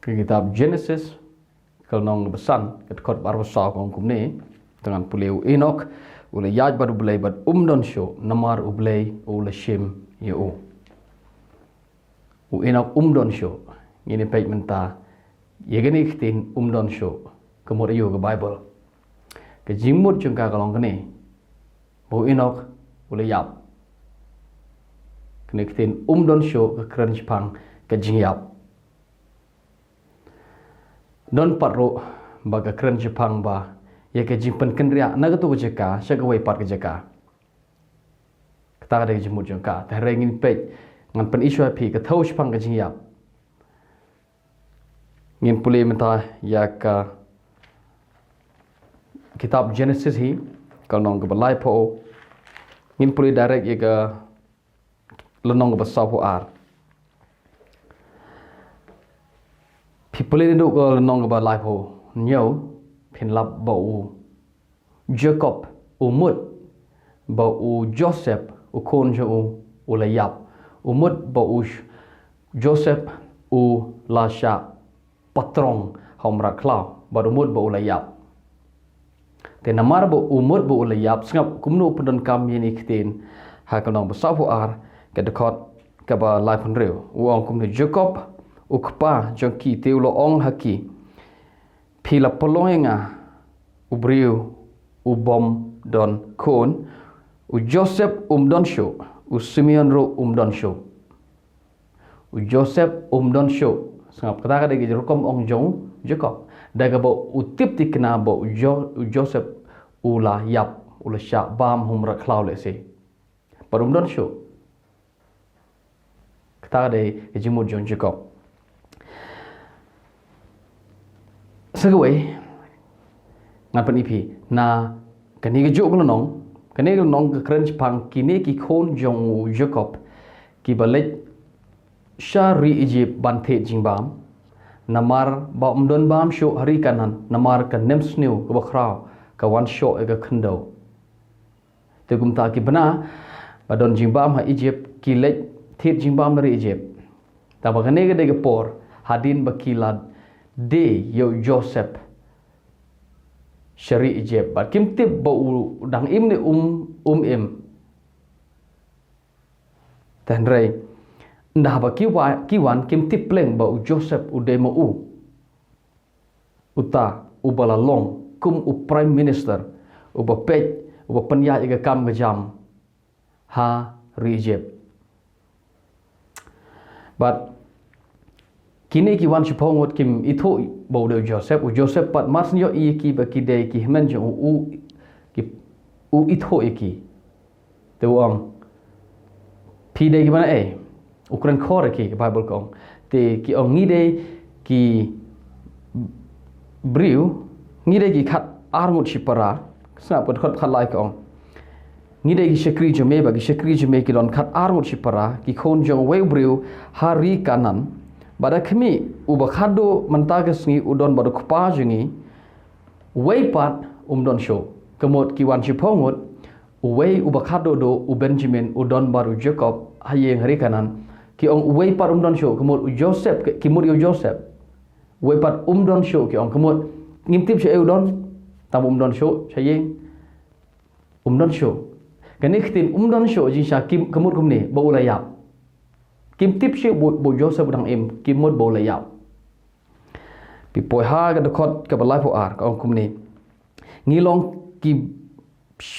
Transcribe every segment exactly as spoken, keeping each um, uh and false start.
Ka kitab Genesis, ka lynnong ba san, ka dkhot ba arphew saw ka ong kumne, te ngan pule: U Enok u la ïaid bad U Blei bad um don shuh, namar U Blei u la shim ïa u. U Enok um don shuh. Ngin ïa peit mynta ïa kane ka ktien um don shuh, ka mut aïu ha ka Baibl. Ka jingmut jong ka ka long kane, ba u Enok u la ïap. Kane ka ktien um don shuh ka kren shaphang ka jingïap. Don pat ruh ba ka kren shaphang ba ïa ka jingpynkynriah na katu ka jaka sha kawei pat ka jaka. Kata ka dei ka jingmut jong ka. Te hynrei ngin peit, ngan pyni shuwa ïa phi ka thew shaphang ka jingïap. Ngin pule mynta ïa ka kitab Genesis hi, ka lynnong kaba laiphew. Ngin pule direct ïa ka lynnong kaba sawphew ar. Phi pule naduh ka lynnong kaba laiphew hynñiew, phin lap ba u Jakob u mut ba u Joseph u khun jong u u la ïap. U mut ba u Joseph u la shah patrong ha u mrad khlaw, bad u mut ba u la ïap. Te namar ba u mut ba u la ïap, sngap kumno u pyndonkam ïa kane ka ktien ha ka lynnong ba sawphew ar, ka dkhot kaba laiphew hynriew. U ong kumne: Jakob u kpa jong ki te u la ong ha ki, phi la pynlong ïa nga u briew u bym don khun. U Joseph um don shuh, u Simeon ruh um don shuh. U Joseph um don shuh. Sngap, kata ka dei ka rukom ong jong u Jakob. Da kaba u tip thikna ba u Jo-, u Joseph u la ïap, u la shah bam ha u mrad khlaw lehse. Bad um don shuh. Kata ka dei ka jingmut jong u Jakob. Sa kawei, ngan pyni ïa phi na kane kajuh ka lynnong, kane ka lynnong ka kren shaphang kine ki khun jong u Jakob kiba leit sha ri Egypt ban thied jingbam, namar ba ym don bam shuh ha ri Kanaan, namar ka nemsniew kaba khraw ka wan shoh ïa ka khyndew. Te kumta ki bna ba don jingbam ha Egypt ki leit thied jingbam na ri Egypt. Te ba kane ka dei ka por hadien ba ki la die ïa u Joseph sha ri Egypt, bad kim tip ba u dang im ne um, um im. Te hynrei ynda haba ki wa-, ki wan, kim tip pleng ba u Joseph u dei ma u. Uta uba la long kum u Prime Minister, uba peit, uba pynïaid ïa ka kam ka jam ha ri Egypt. Bad kine ki wan shiphew ngut kim ithuh ba u dei u Joseph, u Joseph pat mar shu ïohi ïa ki ba ki dei ki hynmen jong u, u, ki, u ithuh ïa ki. Te u ong, phi dei ki bana ei? U kren khor ïa ki, ka Baibl ka ong. Te ki ong, ngi dei ki briew, ngi dei ki khat ar ngut shipara. Sngap, ka dkhot khat lai ka ong, ngi dei ki shakri jong me, bad ki shakri jong me ki don khat ar ngut shipara, ki khun jong uwei u briew ha ri Kanaan. Bad da khmih, uba khatduh mynta ka sngi u don bad u kpa jong ngi, uwei pat um don shuh. Ka mut ki wan shiphew ngut, uwei uba khatduh duh u Benjamin u don bad u Jakob ha ïing ha ri Kanaan. Ki ong uwei pat um don shuh, ka mut u Joseph, ki, ki mut ïa u Joseph. Uwei pat um don shuh, ki ong, ka mut ngim tip shaei u don, tang ba um don shuh sha ïing. Um don shuh. Kane ka ktien um don shuh jingshah ki, ka mut kumne, ba u la ïap. Kim tip shuh ba u, ba u Joseph u dang im, ki mut ba u la ïap. Phi poi ha ka dkhot kaba laiphew ar, ka ong kumne: Ngi long ki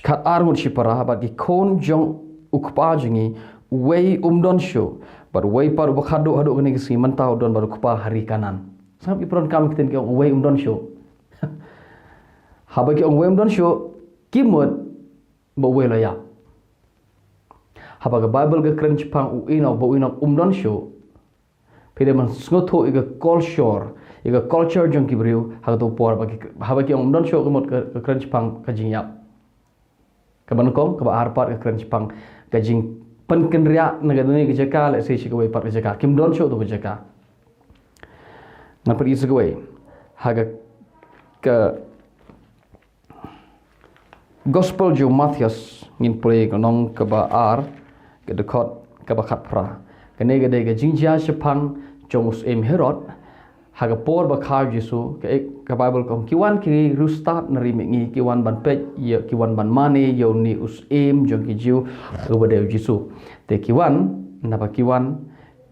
khat ar ngut shipara, bad ki khun jong u kpa jong ngi, uwei um don shuh, bad uwei pat uba khatduh haduh kane ka sngi mynta u don bad u kpa ha ri Kanaan. Sngap, ki pyndonkam ktien, ki ong uwei um don shuh. Haba ki ong uwei um don shuh, ki mut ba uwei u la ïap. Haba ka Baibl ka kren shaphang u Enok, ba u Enok um don shuh, phi dei ban sngewthuh ïa ka culture, ïa ka culture jong ki briew ha kato ka por, ba ki, haba ki ong um don shuh, ka mut ka, ka kren shaphang ka jingïap. Kaba nyngkong, kaba ar pat ka kren shaphang ka jingpynkynriah na kane ka jaka lehse sha kawei pat ka jaka. Kim don shuh tu ka jaka. Ngan pyni sa kawei. Ha ka, ka Gospel jong u Mathaios, ngin pule ka lynnong kaba ar, ka dkhot kaba khatphra. Kane ka dei ka jingjia shaphang jong u syiem Herod Ha ka por ba kha u Jisu, ka, ka Bible ka ong, ki wan ki riewstad na ri mihngi, ki wan ban peit, ïa, ki wan ban mane ïa une u syiem jong ki Jiw, uba dei u Jisu. Te ki wan, naba ki wan,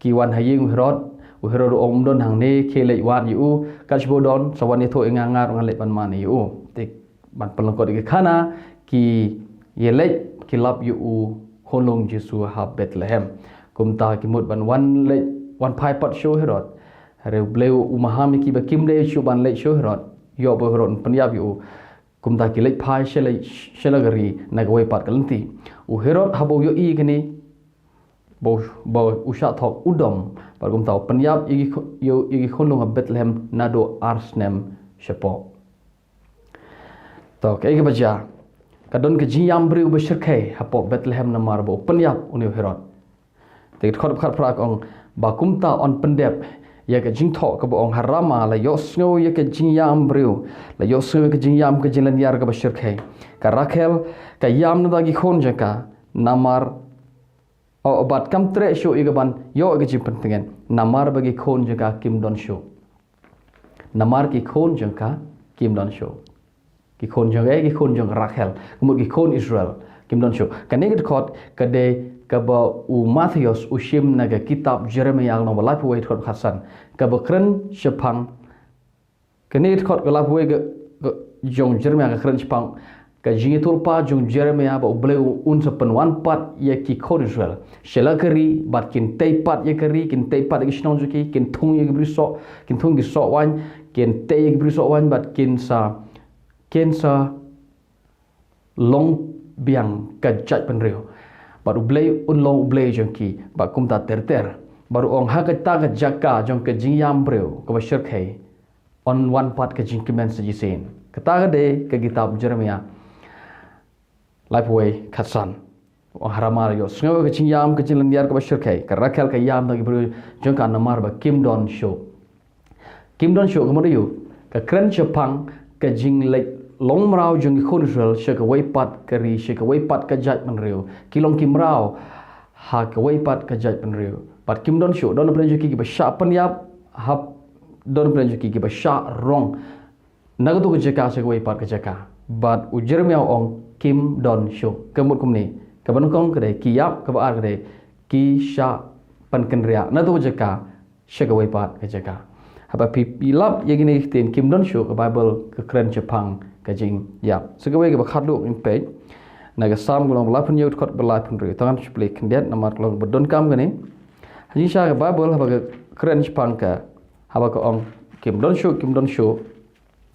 ki wan ha ïing u Herod, u Herod u ong, ym don hangne, khie leit wad ïa u, kat shaba u don, sa wan ïathuh ïa nga, nga ruh ngan leit ban mane ïa u. Te ban pynlyngkot ïa ki khana, ki ïaleit, ki lap ïa u khunlung Jisu ha Bethlehem. Kumta ki mut ban wan leit, wan phai pat sha u Herod. Hynrei U Blei u maham ïa ki ba kim dei shuh ban leit sha u Herod. Ïoh ba u Herod un pynïap ïa u. Kumta ki leit phai sha la, sha la ka ri na kawei pat ka lynti. U Herod haba u ïohi kane, ba u, ba u shah thok, u dom. Bad kumta u pynïap ïa ki khu-, ïa, ïa ki khunlung ha Bethlehem naduh ar snem shapoh. To, kaei kaba jia? Ka don ka jingïam briew ba shyrkhei hapoh Bethlehem namar ba u pynïap une u Herod. Te ka dkhot ba khatphra ka ong, ba kumta yn pyndep ïa ka jingthoh kaba ong, ha Rama la ïohsngew ïa ka jingïam briew, la ïohsngew ïa ka jingïam, ka jinglynñiar kaba shyrkhei. Ka Rakhel ka ïam na ki khun jong ka, namar, oh, bad kam treh shuh ïa ka ban ïoh ïa ka jingpyntngen, namar ba ki khun jong ka kim don shuh. Namar ki khun jong ka kim don shuh. Ki khun jong ka, ki khun jong ka Rakhel, ka mut ki khun Israel, kim don shuh. Kane ka dkhot ka dei kaba u Mathaios u shim na ka kitab Jeremiah lynnong ba laiphew wei, dkhot ba khatsan, kaba kren shaphang. Kane ka dkhot ka laiphew wei ka, ka jong Jeremiah ka kren shaphang ka jingïathuhlypa jong Jeremiah ba U Blei u, un sa pynwan pat ïa ki khun Israel sha la ka ri, bad kin tei pat ïa ka ri, kin tei pat ïa ki shnong jong ki, kin thung ïa ki briew soh, kin thung ki soh waiñ, kin tei ïa ki briew soh waiñ, bad kin sa, kin sa long biang ka jaitbynriew. Bad U Blei un long U Blei jong ki, bad kumta ter ter. Bad u ong, ha kata ka jaka jong ka jingïam briew kaba shyrkhei, yn wan pat ka jingkmen sa shisien. Kata ka dei ka kitab Jeremiah laiphew wei, khatsan. U ong, ha Rama la ïohsngew ka jingïam, ka jinglynñiar kaba shyrkhei. Ka Rakhel ka ïam na ki briew jong ka namar ba kim don shuh. Kim don shuh ka mut aïu? Ka kren shaphang ka jingleit long mraw jong ki khun Israel sha kawei pat ka ri, sha kawei pat ka jaitbynriew. Ki long ki mraw ha kawei pat ka jaitbynriew. Bad kim don shuh, don na pdeng jong ki kiba shah pynïap, hap don na pdeng jong ki kiba shah rong na kato ka jaka sha kawei pat ka jaka. Bad u Jeremiah u ong, kim don shuh. Ka mut kumne, kaba nyngkong ka dei ki ïap, kaba ar ka dei ki shah pynkynriah na kato ka jaka sha kawei pat ka jaka. Haba phi, phi lap ïa kine ki ktien, kim don shuh, ka Bible ka kren shaphang ka jingïap. Sa kawei kaba khatduh ngin peit na ka Salm ka lynnong ba laiphew hynñiew, dkhot ba laiphew hynriew. Tang ngan shu plie khyndiat namar ka long kaba donkam kane. Ha jingshisha ka Bible haba ka kren shaphang ka, haba ka ong, kim don shuh, kim don shuh,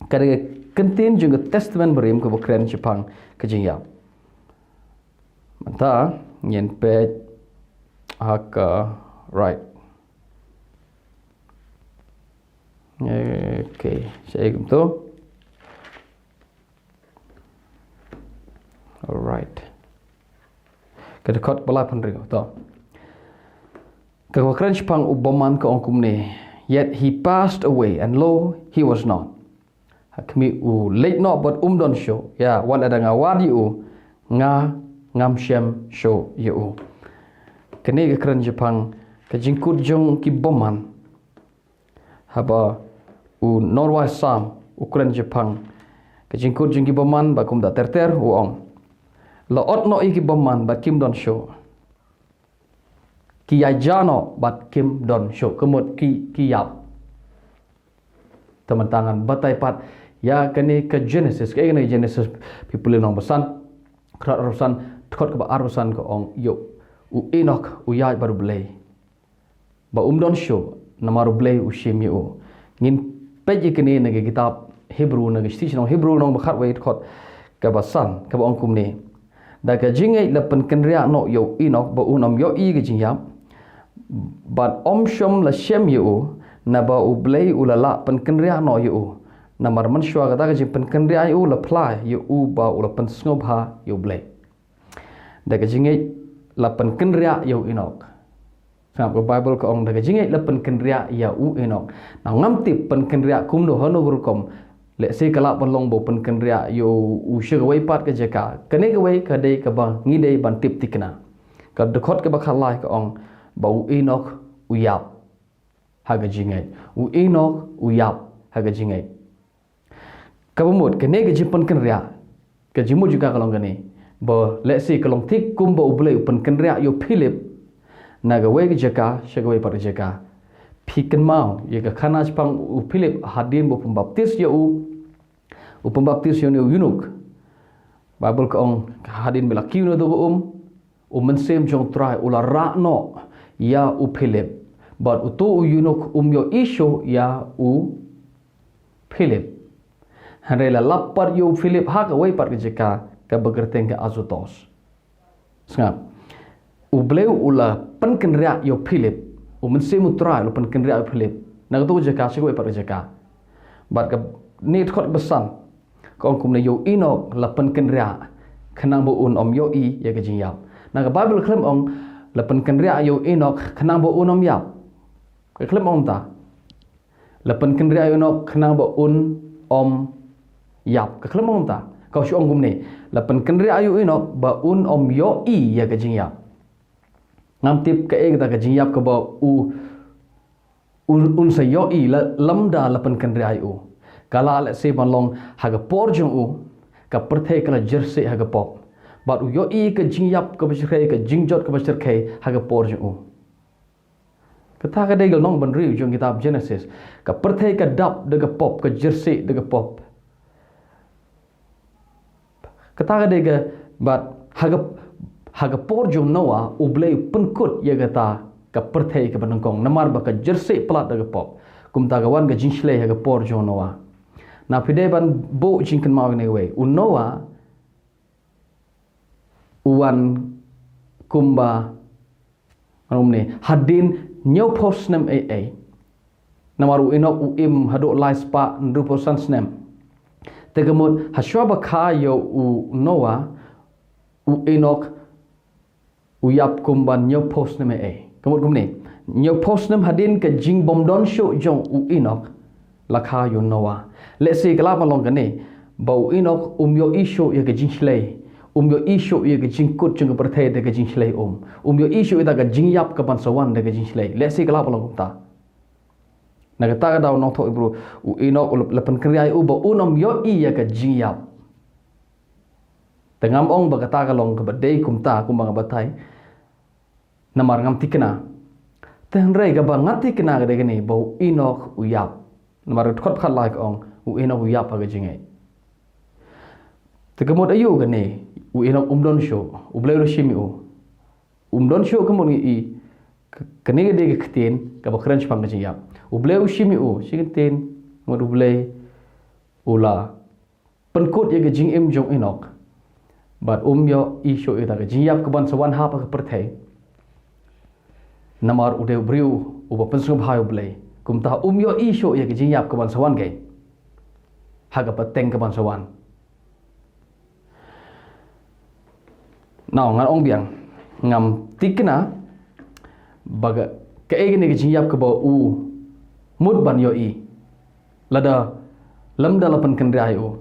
ka dei ka kyntien jong ka Testament Barim kaba kren shaphang ka jingïap. Mynta ngin peit ha ka, right. Okay, shaei kumto? Alright. Ka dkhot ba laiphew hynriew, to. Kaba kren shaphang u bymman ka ong kumne, "Yet he passed away, and lo, he was not." Ha khmih, u leit noh bad um don shuh. Ïa, wat lada nga wad ïa u, nga, ngam shem shuh ïa u. Kane ka kren shaphang ka jingkut jong ki bymman. Haba u nongrwai Salm u kren shaphang ka jingkut jong ki bymman, bad kumta ter ter u ong, la ot noh ïa ki bymman bad kim don shuh. Ki ïaid noh bad kim don shuh, ka mut ki, ki ïap. Te mynta ngan batai pat ïa kane ka Genesis, ka, kane Genesis, phi pule lynnong ba san, dkhot arphew san, dkhot kaba arphew san ka ong, ïa u Enok u ïaid bad U Blei. Ba um don shuh, namar U Blei u shim ïa u. Ngin peit ïa kane na ka kitab Hebru, na ka shithi shnong Hebru lynnong ba khatwei, dkhot kaba san, kaba ong kumne, "Da ka jingngeit la pynkynriah noh ïa u Enok ba un ym ïohi ka jingïap, bad ym shym la shem ïa u, naba U Blei u la lah pynkynriah noh ïa u. Namar mynshuwa kata ka jingpynkynriah ïa u la phla ïa u ba u la pynsngewbha ïa U Blei." Da ka jingngeit la pynkynriah ïa u Enok. Sngap, ka Bible ka ong, da ka jingngeit la pynkynriah ïa u Enok. Now ngam tip pynkynriah kumno, hano ka rukom. Lehse ka lah ban long ba u pynkynriah ïa u, u sha kawei pat ka jaka. Kane kawei ka dei kaba ngi dei ban tip thikna. Ka dkhot kaba khatlai ka ong ba u Enok u ïap. ha ka jingngeit. U Enok u ïap ha ka jingngeit. Kaba mut, kane ka jingpynkynriah, ka jingmut jong ka ka long kane. Ba lehse ka long thik kumba U Blei u pynkynriah ïa u Philip na kawei ka jaka sha kawei pat ka jaka. Phi kynmaw ïa ka khana shaphang u Philip hadien ba u pynbaptis ïa u, u pynbaptis ïa une u eunuch. Baibl ka ong hadien ba la kiew na kata ka um, u Mynsiem jong U Trai u la rah noh ïa u Philip. Bad uto u eunuch um ïohi shuh ïa u Philip. Hynrei la lap pat ïa u Philip ha kawei pat ka jaka kaba kyrteng ka Azotus. Sngap. U Blei u la pynkynriah ïa u Philip. U Mynsiem U Trai u la pynkynriah ïa u Philip na kato ka jaka sha kawei pat ka jaka. Bad kane ka dkhot ba san ka ong kumne, ïa u Enok la pynkynriah khnang ba un ym ïohi ïa ka jingïap. Na ka Baibl khlem ong la pynkynriah ïa u Enok khnang ba un ym ïap. Ka khlem ong kumta. La pynkynriah ïa u Enok khnang ba un ym ïap. Ka khlem ong kumta. Ka shu ong kumne, la pynkynriah ïa u Enok ba un ym ïohi ïa ka jingïap. Ngam tip kaei kata ka jingïap kaba u un, un sa ïohi la, lymda la pynkynriah ïa u. Ka lah lehse ban long ha ka por jong u ka pyrthei ka la jyrsieh ha ka pop. Bad u ïohi ka jingïap kaba shyrkhei, ka jingjot kaba shyrkhei ha ka por jong u. Kata ka dei ka nongbynriew jong kitab Genesis. Ka pyrthei ka dap da ka pop, ka jyrsieh da ka pop. Kata ka dei ka, bad ha ka, ha ka por jong u Noah, U Blei u pynkut ïa kata ka pyrthei kaba nyngkong namar ba ka jyrsieh palat da ka pop. Kumta ka wan ka jingshlei ha ka por jong u Noah. Na phi dei ban buh jingkynmaw ïa kane kawei, u Noah u wan kumba, kumne, hadien hynñiewphew snem ei ei. Namar u Enok u im haduh lai spah hynriewphew san snem. Te ka mut hashwa ba kha ïa u Noah, u Enok u ïap kumba hynñiewphew snem ei ei. Ka mut kumne, hynñiewphew snem hadien ka jingbymdon shuh jong u Enok, la kha ïa u Noah. Lehse ka lah ban long kane, ba u Enok um ïohi shuh ïa ka jingshlei. Um ïohi shuh ïa ka jingkut jong ka pyrthei da ka jingshlei um. Um ïohi shuh ïa ka jingïap kaban sa wan da ka jingshlei. Lehse ka lah ban long kumta. Na kata ka daw nongthoh Hebru, u Enok u la, la pynkynriah ïa u ba un ym ïohi ïa ka jingïap. Te ngam ong ba kata ka long kaba dei kumta, kumba nga batai. Namar ngam thikna. Te hynrei kaba nga thikna ka dei kane ba u Enok u ïap. Namar ka dkhot khatlai ka ong, u Enok u ïap ha ka jingngeit. Te ka mut aïu kane, u Enok um don shuh, U Blei u la shim ïa u. Um don shuh ka mut ngi i, k-, kane ka dei ka ktien kaba kren shaphang ka jingïap. U Blei u shim ïa u, shi ktien, mut U Blei u la pynkut ïa ka jingim jong u Enok. Bad um ïohi shuh ïa ka jingïap kaban sa wan ha ka pyrthei. Namar u dei u briew uba pynsngewbha ïa U Blei. Kumta um ïohi shuh ïa ka jingïap kaban sa wan kei. Ha ka pateng kaban sa wan. Now, ngan ong biang, ngam thikna ba ka, kaei kane ka jingïap kaba u mut ban ïohi. Lada lymda la pynkynriah ïa u.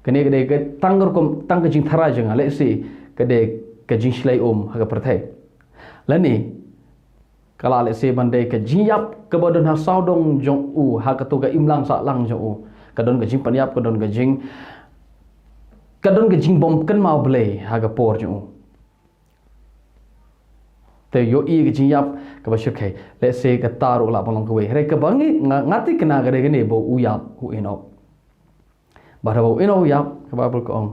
Kane ka dei ka tang ka rukom, tang ka jingtharai jong nga, lehse ka dei ka jingshlei um ha ka pyrthei. Lane ka lah lehse ban dei ka jingïap kaba don ha sawdong jong u, ha kato ka imlang sahlang jong u. Ka don ka jingpynïap, ka don ka jing, ka don ka jingbym kynmaw Blei ha ka por jong u. Te ïohi ka jingïap kaba shyrkhei. Lehse kata ruh lah ban long kawei. Hynrei kaba ngi, nga, nga thikna ka dei kane ba u ïap u Enok. Bad haba u Enok u ïap, ka Baibl ka ong,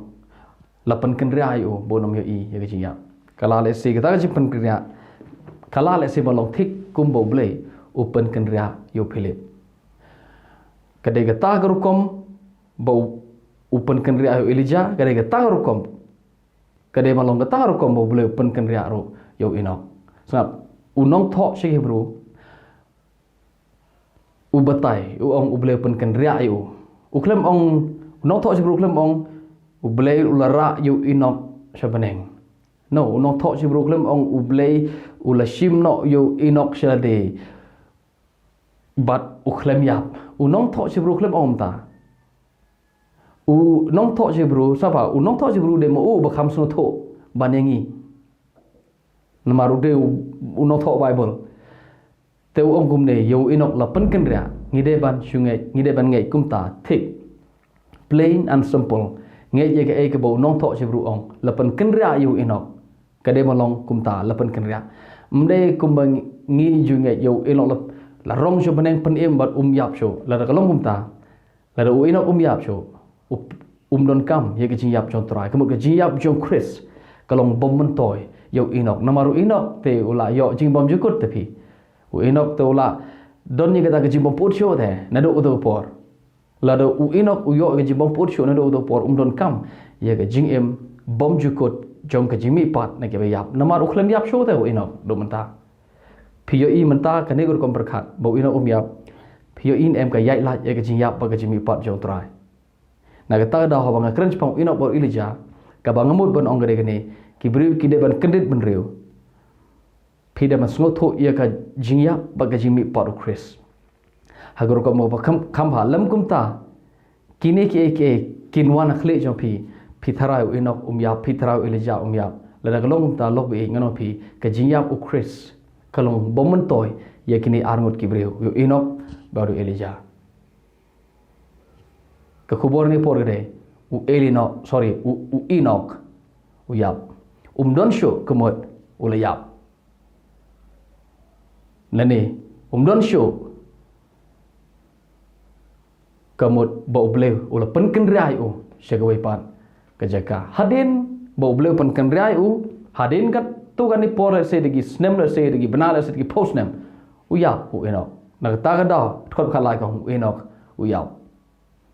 la pynkynriah ïa u ba un ym ïohi ïa ka jingïap. Ka lah lehse kata ka jingpynkynriah, ka lah lehse ban long thik kumba U Blei u pynkynriah ïa u Philip. Ka dei kata ka rukom ba u, u pynkynriah ïa u Elijah, ka dei kata ka rukom. Ka dei ban long kata ka rukom ba U Blei u pynkynriah ruh ïa u Enok. Sngap, u nongthoh sha ki Hebru u batai, u ong U Blei u pynkynriah ïa u. U khlem ong, u nongthoh sha ki Hebru u khlem ong U Blei u la rah ïa u Enok sha bneng. No, u nongthoh sha ki Hebru u khlem ong U Blei u la shim noh ïa u Enok sha lade. Bad u khlem ïap. U nongthoh sha ki Hebru u khlem ong kumta. U nongthoh sha ki Hebru, sngap, u nongthoh sha ki Hebru dei ma u uba kham sngewthuh ban ïa ngi. Namar u dei u, u nongthoh Baibl. U ong kumne ïa u Enok, la pynkynriah, ngi dei ban shu ngeit, ngi dei ban ngeit kumta, thik. Plain and simple. Ngeit ïa kaei kaba u nongthoh Hebru u ong, la pynkynriah ïa u Enok. Ka dei ban long kumta, la pynkynriah. Ym dei kumba ngi ju ngeit ïa u Enok la, la rong shuh bneng pynim bad um ïap shuh. Lada ka long kumta, lada u Enok um ïap shuh, u, um donkam ïa ka jingïap jong u Trai. Ka mut ka jingïap jong u Khrist ka long bym myntoi ïa u Enok. Namar u Enok te u la ïoh jingbymjukut te phi. U Enok te u la don ïa kata ka jingbym pyut shuh te naduh uta u por. Lada u Enok u ïoh ïa ka jingbym pyut shuh naduh uta u por, um donkam ïa ka jingim bymjukut jong ka jingmihpat na kiba ïap. Namar u khlem ïap shuh te u Enok haduh mynta. Phi ïohi mynta kane ka rukom pyrkhat ba u Enok um ïap. Phi ïohi ne em ka ïaid lait ïa ka jingïap bad ka jingmihpat jong u Trai. Na kata ka daw haba nga kren shaphang u Enok bad u Elijah, kaba nga mut ban ong ka dei kane, ki briew ki dei ban kyndit bynriew. Phi dei ban sngewthuh ïa ka jingïap bad ka jingmihpat u Khrist. Ha ka rukom kaba kham, kham bha, lym kumta, kine kiei kiei kin wan ha khlieh jong phi. Phi tharai u Enok um ïap, phi tharai u Elijah um ïap. Lada ka long kumta, lok ba ïeit, ngan ong phi, ka jingïap u Khrist ka long bym myntoi ïa kine arngut ki briew, u Enok bad u Elijah. Ka khubor ne por ka dei, u Elinok, sorry, u, u Enok u ïap. Um don shuh ka mut u la ïap. Lane um don shuh ka mut ba u Blei u la pynkynriah ïa u sha kawei pat ka jaka. Hadien ba u Blei u pynkynriah ïa u, hadien katto katne por, lehse da ki snem, lehse da ki bnai, lehse da ki phew snem, u ïap u Enok. Na kata ka daw, dkhot khatlai ka ong u Enok u ïap.